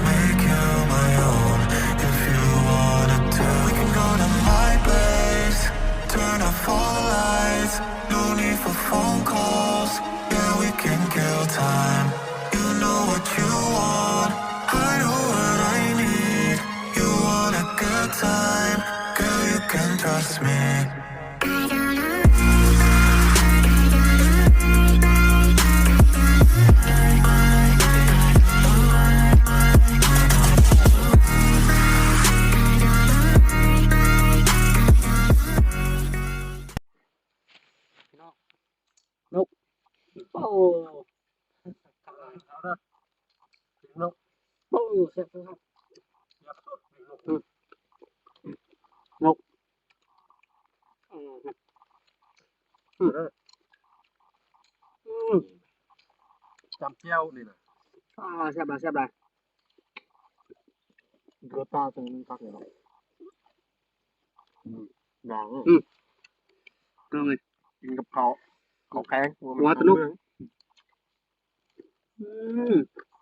Make you my own if you wanted to. We can go to my place, turn off all the lights. No need for phone calls, yeah, we can kill time. You know what you want, I know what I need. You want a good time, girl, you can trust me. ນົກ ໂອ້ ໂອ້ ແຊບ ແຊບ ອືມ ນົກ ອືມ ອືມ ອືມ ຈ້ຳແຈ່ວນີ້ນະ ອາ ແຊບຫຼາຍ ແຊບຫຼາຍ ເກືອຕາຈັ່ງຄັກເລີຍເນາະ ອືມ ຢ່າງ ອືມ ເອົາເລີຍ ກິນກັບເຂົ້າ ເຂົ້າແຂງ ຫົວຕະໜຸກ ອືມ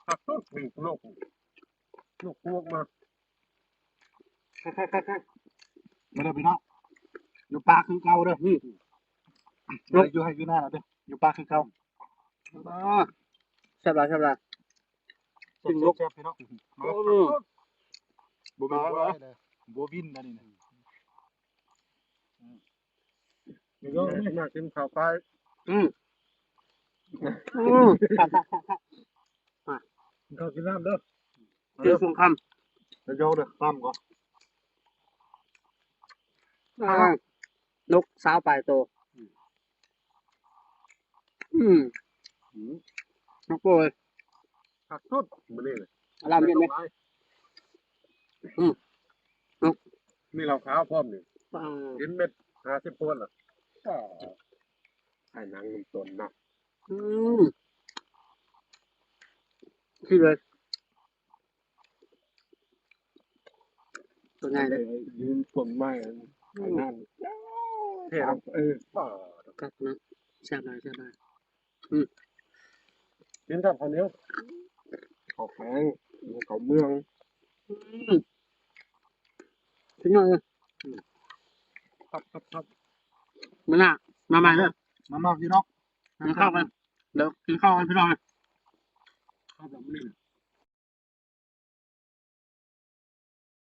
ຄັກສຸດ ນີ້ ນົກ ນົກພວກມາ ຄັກໆໆໆ ມາເດີພີ່ນ້ອງ ຢູ່ປ່າຄືເກົ່າເດີ ອືມ ຢູ່ໄຮ່ຢູ່ນາເດີ ຢູ່ປ່າຄືເກົ່າ ອາ ແຊບຫຼາຍ ແຊບຫຼາຍ ກິນນົກ ແຊບໆ ພີ່ນ້ອງ ໂອ້ ບໍ່ແມ່ນບົວ ບົວວິນອັນນີ້ນະ ອືມ ນີ້ເນາະ ມາກິນເຂົ້າໄປ ອືມ ອືມ ກິນເຂົ້າກິນນ້ຳເດີ ກິນສອງຄຳ ແລ້ວເດີ ຄຳກ່ອນ ອ່າ ນົກຊາວປາຍໂຕ ອືມ ອືມ ນົກໂປ້ຍ ຄັກສຸດມື້ນີ້ ອາລາມເຢັນເດ້ ອືມ ມີເຫຼົ້າຂາວພ້ອມນີ້ ປາ ກິນເມັດຫ້າສິບຂວດລະ ໃຫ້ໜັງມັນຕົນເນາະ ອືມ ຄືເລີຍ ຕົວໃຫຍ່ເດ້ ຢືນຕົ້ນໄມ້ອັນນັ້ນ ເທ່ເນາະ ເອີ ຄັກນະ ແຊບຫຼາຍ ແຊບຫຼາຍ ອືມ ກິນກັບເຂົ້າໜຽວ ເຂົ້າແຂງ ເຂົ້າເມືອງ ອືມ ສຸດຍອດເລີຍ ອືມ ຄັກໆໆ ມື້ໜ້າມາໃໝ່ເດີ ມາໆ ພີ່ນ້ອງ ກິນເຂົ້າກັນ ດຽວກິນເຂົ້າກັນ ພີ່ນ້ອງ ຄັກແບບນີ້